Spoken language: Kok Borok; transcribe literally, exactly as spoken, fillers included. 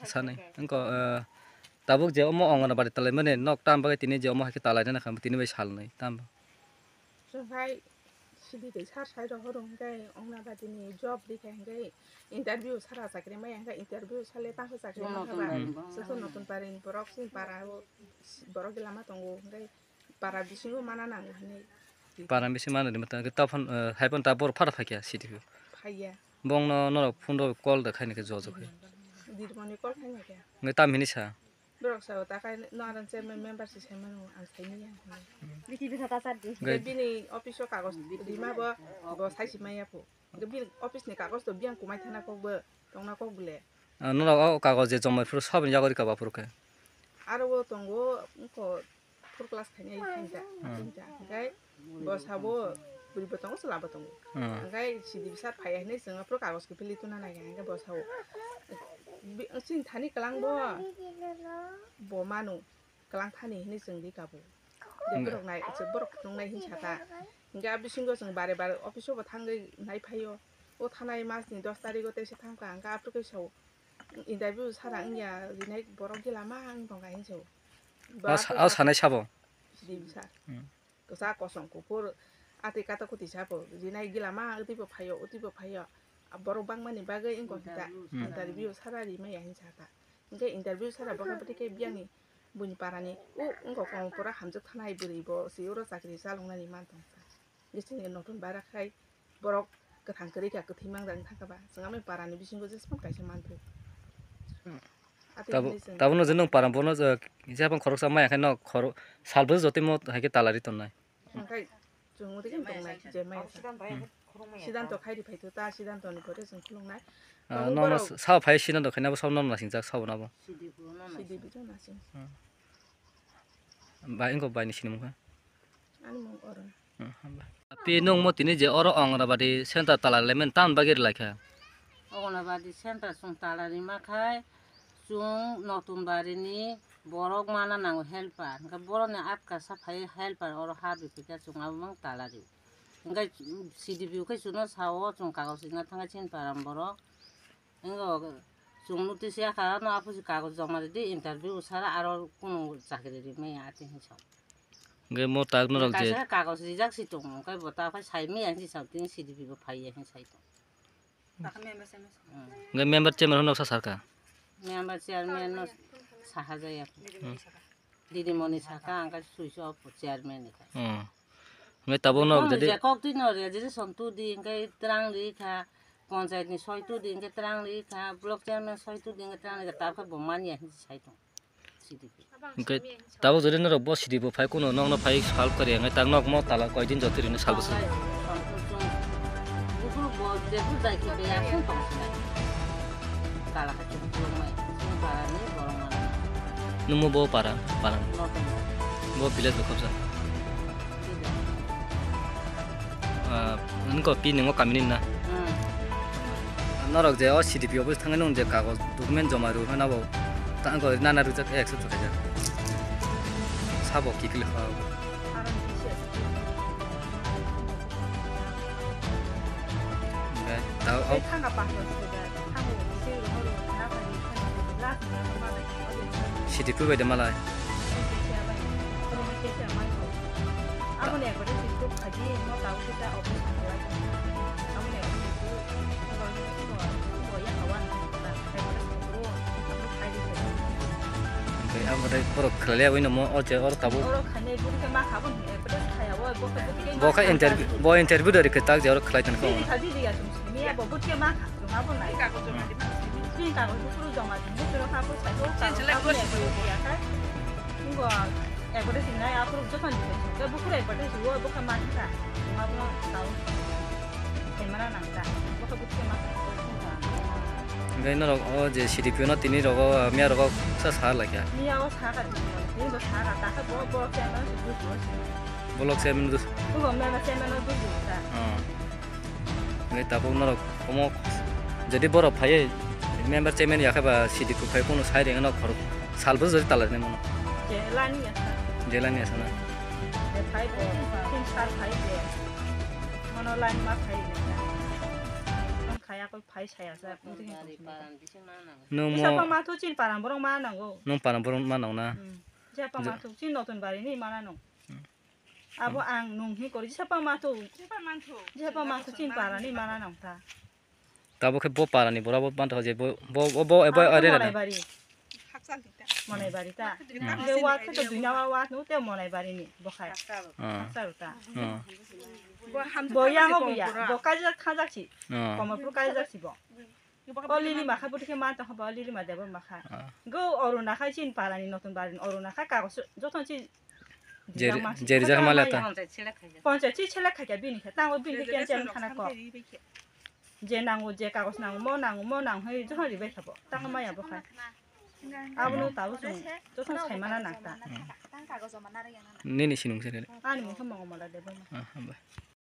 Sanai, wngkha, eh, tabuk je omo Anganabadi talaimani nok tam bagwi tini je omo hai khe talaina kha tini bai salnwi tam. Chwng hai sidi tei sar sai rok horo hwnkhe Anganabadi ni job rikha hwnkhe interview sara chakri maya hwnkhe interview sale tangsa chakri mankha ba. Hmm. Chwng notun parin borok chini para o borok lama tongo hwnkhe para bisingo mana nango hinwi. Para bisingo mana rwma tang khe taphon, eh, hai phano ta borok phara phaikha sidi phaiya. Bongno norok phone rok call da khaina khe jojo khai. Dirmoni call khaina khe. Ngai tam hini sa. Borok sao ta khai no aran chairman member si sai mano ang sai ni ya. Biti bisa ta sar di. Ngai bini office o kagos rima bo, bo sai si maya pho. Ngai bini office ni kagos to biang kumai thana kok bo tongna kok bole. Ah, norok o kagos je jomai phuru saboni yago rika ba phuru khe. Aro bo tongo ko four class khainai khainta, hmm, khainta. Hingkai bo sabo bwrwi bo tongo, chwla bo tongo. Hmm. Hingkai sidi bwsa phaiya hinwi chwng aphuru kagos kiphilwi tuna nai hingkai bo sao. Bi-, chini thani kwlang bo, bo manu kwlang thani hinwi chwng di kabo. Hingkai borok nai, borok phunuknai hinwi saka. Hingkai a bisingo chwng bare bare office o bo thangwi nai phaio. O thanai mas ni dos tarikh o teisa thangkha, hingkai aphuru khe sao. Interview sara wngya rinai borok gila ma wng tongkha hinwi sao. Ba a sa-, a sanai sabo? Sidi bwsa. Hmm. Kwchak kosom kuphur atwi kata kwtwi sabo rinai gila ma utwi bo phaio, utwi bo phaio. A borok bangmani bagwi wngkha hinta. Hmm. Interview sara rimaya hinwi saka. Hingke interview sara bo khe bwtwi khe biyangni buini parani o wngkha kong pura hamjak thanai bwrwi bo si oro chakri chaloknani man tongkha. Hingke chini notun bara khai borok kwthang kwrwi kha, kwthwi mangjak wng thangkha ba, chwng amai parani bisingo jesphang kaisa manthok. Hmm. Atwi tabuk, hinwi chwng tabukno je nwng para bono je, jebang khoroksa maya khe no khoro-, salbwswk jotwi mo hai khe talari tonnai. Hwnkhe chwng udi khe tongnai je maya sa. Hmm. Sidanto khairi phai tho ta, sidanto ni pore chwng khulungnai. Ah, tongo nono borok. Sa phai sidanto khaina bo sabo nono nasingjak sabo nabo. Sidi bwrwi no nasing. Hmm. Bai, wngkha bai ni sinimung kha? Ani mung Orun. Hmm, hamba. Pi nwng mo tini je oro Anganabadi center tala lemon tam bagwi rwlai kha? Anganabadi center chwng tala rima khai chwng Notun Bari ni borok mana nango helper. Hwnkhe borok ni atka sa phai helper oro ha rwphi kha chwng abo mang tala rio. Hwnkhe C D P O khe chwngno sao chwng kagoj rina thangkha chini param borok. Wngkha chwng notice ya kha, ano aphuru kagoj joma rwdi, interview sara aro kunu chakri rimaya atwi hinwi sa. Hwnkhe mo tak norok je kaisa kagoj rijak si tongo, hwnkhe bo ta phai sai maya hinwi sa, tini C D P bo phaiya hinwi sai tongo. Hmm. Hwnkhe member chairman no sa sarka? Member chairman no saha jaya. Hmm. Didimoni saka, ang khe switch off chairman ni kha. Hmm. Hwnkhe tabuk no Tamo jadi je kok twi no registration tu di, hwnkhe twrang ri kha, panchayat ni soi tu di, hwnkhe twrang ri kha, block chairman soi tu di, hwnkhe twrang ri kha, tabuk khe bo manya hinwi sai tong. C D P. Hwnkhe tabuk jadi norok bo C D P bo phai kuno nokno phai solve kari, hwnkhe tak nok mo tala koi din jotwi rino sal bwswk. Buphuru bo je bujai khe be aswk tong sinai. Tala khe chwng khulumai, chwng para ni borok mano. Nwng mo bo para, para ni? Nothing. Bo village bo khobja. Village. Ah, nwng ko pi nwng o kami ni na? Hmm. Norok je o C D P office thangwi nwng je kagoj document joma rw hwnwi abo tang ko nana rwjak, accept khaijak. Sabo kiphil kha. Aro ni kisa. Oke, tao, oh. Tei thangka pahlo sida, thango, tei rohoro, na pai, last ni ma bai. C D P bai de malai. Aboni ekbar sisuk khaji, mo tao kisa operation khlai. Aboni ekbar sisuk, obo, obo, obo, ya kawan, ekbar sisuk, obo, khai di. Oke, abo de borok khlai ya, wino mo, o je, oro tabuk. Oro khainai, buri khe ma kha, bo, ekbar khai ya, o, bo khe, bo khe, bo khe ma kha, interview, bo interview dari khe tak je, oro khlai tong kho. Bini kha, bini ya, sum, sum, ya, bo, buri khe ma kha. Joma bo nai. Kago joma di ma simi. Bini kago bufuru joma di. Bufuru kago sai ko. Chin select kago ko. Bufuru ya kai. Ingo ekbate sinai aphuru joton di. Ke bufuru ekbate suwo bo ka man ka. Joma bo tau. Kemana nang ka. Bo ka bufuru ma ka. Ngai norok o je C D P O no tini rogo, miya rogo sa sa lai kha. Miya o sa ka di. Ni bo sa ka ta ka bo bo ke no su bu su. Block chairman dus. Bo me na chairman no bu bu ta. Oh. Hingke tabuk norok omo, jodi borok phaiwi member chairman ya khe ba C D P phai kunu sai reng no khorok salbo jodi tala rwmano. Je lani ya sa. Je lani ya sa na. Je phai bo, tin sal phai je. Mono line ma phai rwkha. Yakoi phai saya sa, wngtwi khe tong sini. Nwng mo Jisapa mathu chin paran borok ma nango. Nwng paran borok ma nang na. Hmm. Jisapa mathu chin notun bari ni mana nong. Abo ang nung hi kori jisapa mathu. Jisapa mathu chin paran ni mana nong ta. Tabo khe bo parani bora bo mantha je bo, bo, bo, bo, bo, Abo are monai na. Bari. Monai bari ta. Hmm. Je wat khe to duina wa wat nu te monai bari ni bo khai. Ah. Haksa ru ta. Ah. Bo yang o biya, bo kaijak khajak si. Ah. Komorpur kaijak si bo. O lili makha bwtwi khe mantha kho bo lili ma debo makha. Ah. Go oru nakhai chin parani notun bari oru nakhai kagos joto chin. Jeri, jeri jak mala ta. Ponchai chi selek khaikha bini khe tango bini khe kenchen khana ko. Je nango, je kagos nango, mo nango, mo nango, hoi, jokhon ribai thabo. Tamo maya bo khai. Abono tabo chwng, jokhon saimana nang ta. Nini sinung se khe. Ani mungkha Mongomala Debbarma. Ah, hambai.